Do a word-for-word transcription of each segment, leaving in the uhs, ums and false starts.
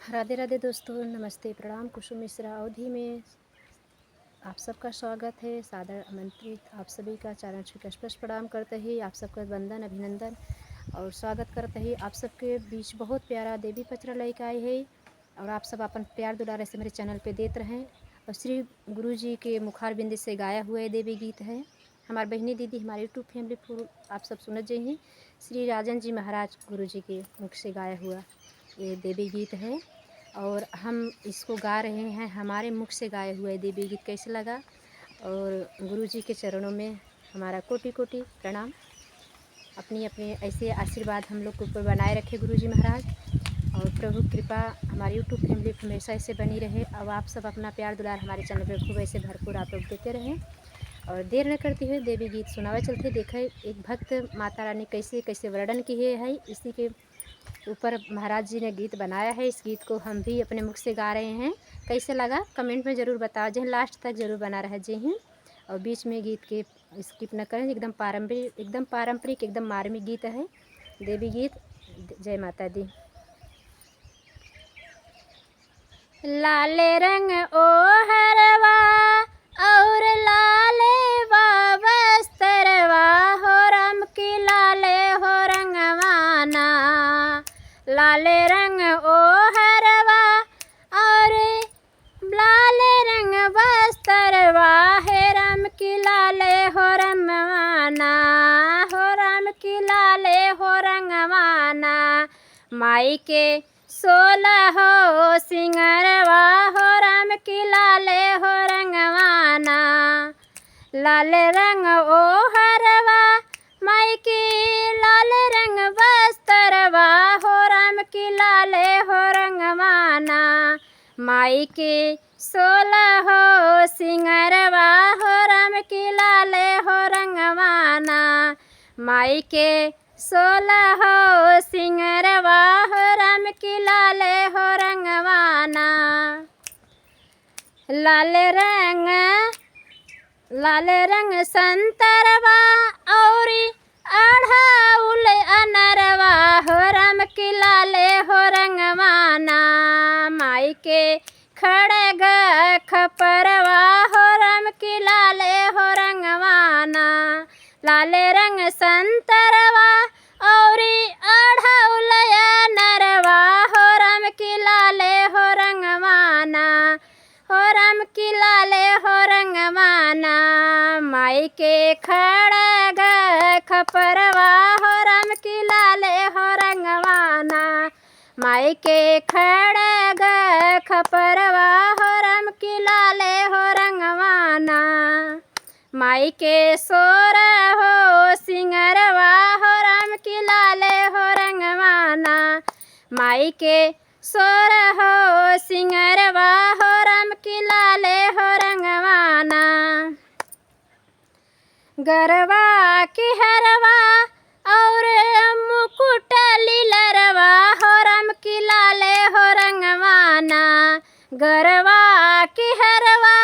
राधे राधे दोस्तों, नमस्ते, प्रणाम। कुसुम मिश्रा अवधी में आप सबका स्वागत है, सादर आमंत्रित। आप सभी का चरण छू के स्पर्श प्रणाम करते ही आप सबका वंदन, अभिनंदन और स्वागत करते ही आप सबके बीच बहुत प्यारा देवी पचरा लेके आई है। और आप सब अपन प्यार दुलार ऐसे मेरे चैनल पे देत रहें और श्री गुरु जी के मुखार बिंद से गाया हुआ ये देवी गीत है। हमार बहिनी दीदी, हमारे YouTube फैमिली फुल आप सब सुनत जइहीं। श्री राजन जी महाराज गुरु जी के मुख से गाया हुआ ये देवी गीत है और हम इसको गा रहे हैं, हमारे मुख से गाया हुआ ये देवी गीत। कैसे लगा? और गुरु जी के चरणों में हमारा कोटि कोटि प्रणाम। अपनी अपनी ऐसे आशीर्वाद हम लोग के ऊपर बनाए रखे गुरु जी महाराज, और प्रभु कृपा हमारी YouTube फैमिली पे हमेशा ऐसे बनी रहे। अब आप सब अपना प्यार दुलार हमारे चैनल पे खूब ऐसे भरपूर आप लोग देते रहें। और देर न करती हुए देवी गीत सुनावे चलते, देखे एक भक्त माता रानी कैसे कैसे वर्णन किए है, इसी के ऊपर महाराज जी ने गीत बनाया है। इस गीत को हम भी अपने मुख से गा रहे हैं। कैसे लगा कमेंट में ज़रूर बताओ, जय हिंद। लास्ट तक ज़रूर बना रहे, जय हिंद। और बीच में गीत के स्किप न करें, एकदम पारंपरिक, एकदम पारंपरिक, एकदम मार्मिक गीत है, देवी गीत। जय माता दी। लाले रंग ओहरवा और लाले बा बस्तरवा, हो राम की लाले हो रंगवाना। लाले रंग ओहरवा और लाले रंग बस्तरवा, हे राम की लाले हो रंगवाना, हो राम की लाले हो रंगवाना। माई के सोलह हो सिंगरवा, हो राम की लाले हो रंगवाना। लाल रंग ओहरवा, माई के लाल रंग बस्तरवा, हो राम की लाले हो रंगवाना। माई के सोलह हो सिंगरवा, हो राम की लाले हो रंगवाना। माई के सोलह हो सिंगरवा, हो राम की लाले हो रंगवाना। लाल रंग, लाल रंग संतरवा औरी अढ़ाउल अनरवा, हो राम की लाले हो रंगवाना। माई के खड़ग खपरवा, हो राम की लाले हो रंगवाना। लाल रंग संतरवा औरी अढ़ाउल अनरवा, हो राम की लाले हो रंगवाना, हो राम की लाले हो रंगवाना। माई के खड़ग खपरवा, हो राम की लाले हो रंगवाना। माई के खड़ग खपरवा, हो राम की लाले हो रंगवाना। माई के सोरह हो सिंगरवा, हो राम की लाले हो रंगवाना। माई के सोरह हो सिंगरवा, हो राम की लाले हो रंगवाना। गरवा के हरवा और मुकुट लीलरवा, हो राम की लाले हो रंगवाना। गरवा के हरवा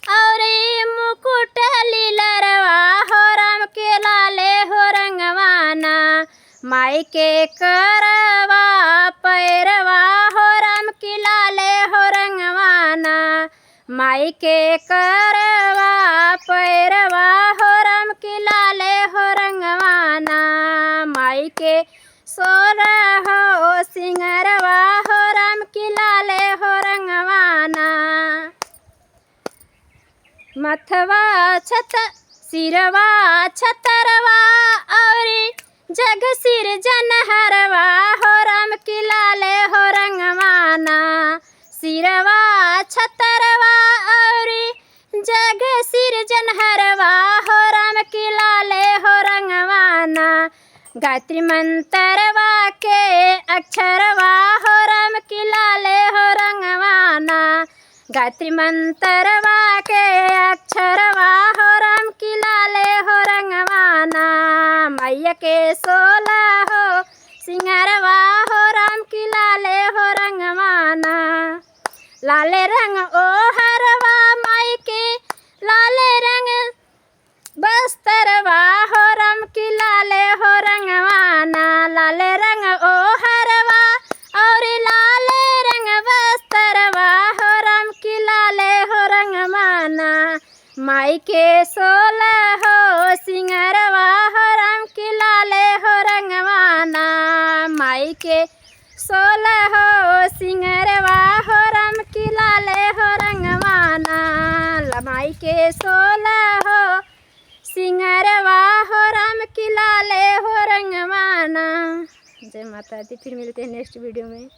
और मुकुट लीलरवा, हो राम के लाले हो रंगवाना। माई के करवा पैरवा, हो राम की लाले हो रंगवाना। माई के करवा पैरवा, हो राम की लाले हो रंगवाना। माई के सोरह हो सिंगरवा, हो राम की लाले हो रंगवाना। मथवा छत, सिरवा छतरवा औरी जग सिरजनहरवा, हो राम की लाले हो रंगवाना। सिरवा छतरवा औरी जग सिरजनहरवा, हो राम की लाले हो रंगवाना। गायत्री मंतरवा के अक्षरवा, हो राम की लाले हो रंगवाना। गायत्री मंतरवा के अक्षरवा, हो राम की लाले हो रंगवाना। मैया के सोलह हो सिंगरवा, हो राम की लाले हो रंगवाना। लाले रंग ओहरवा माई के, लाले रंग बस्तरवा, हो राम की लाले हो रंगवाना। लाले रंग ओहरवा और लाले रंग के सोलह हो सिंगरवा हो राम की लाले हो रंगवाना, माई के सोलह हो सिंगरवा हो राम की लाले हो रंगवाना, माई के सोलह हो सिंगरवा हो राम की लाले हो रंगवाना। जय माता दी, फिर मिलते हैं नेक्स्ट वीडियो में।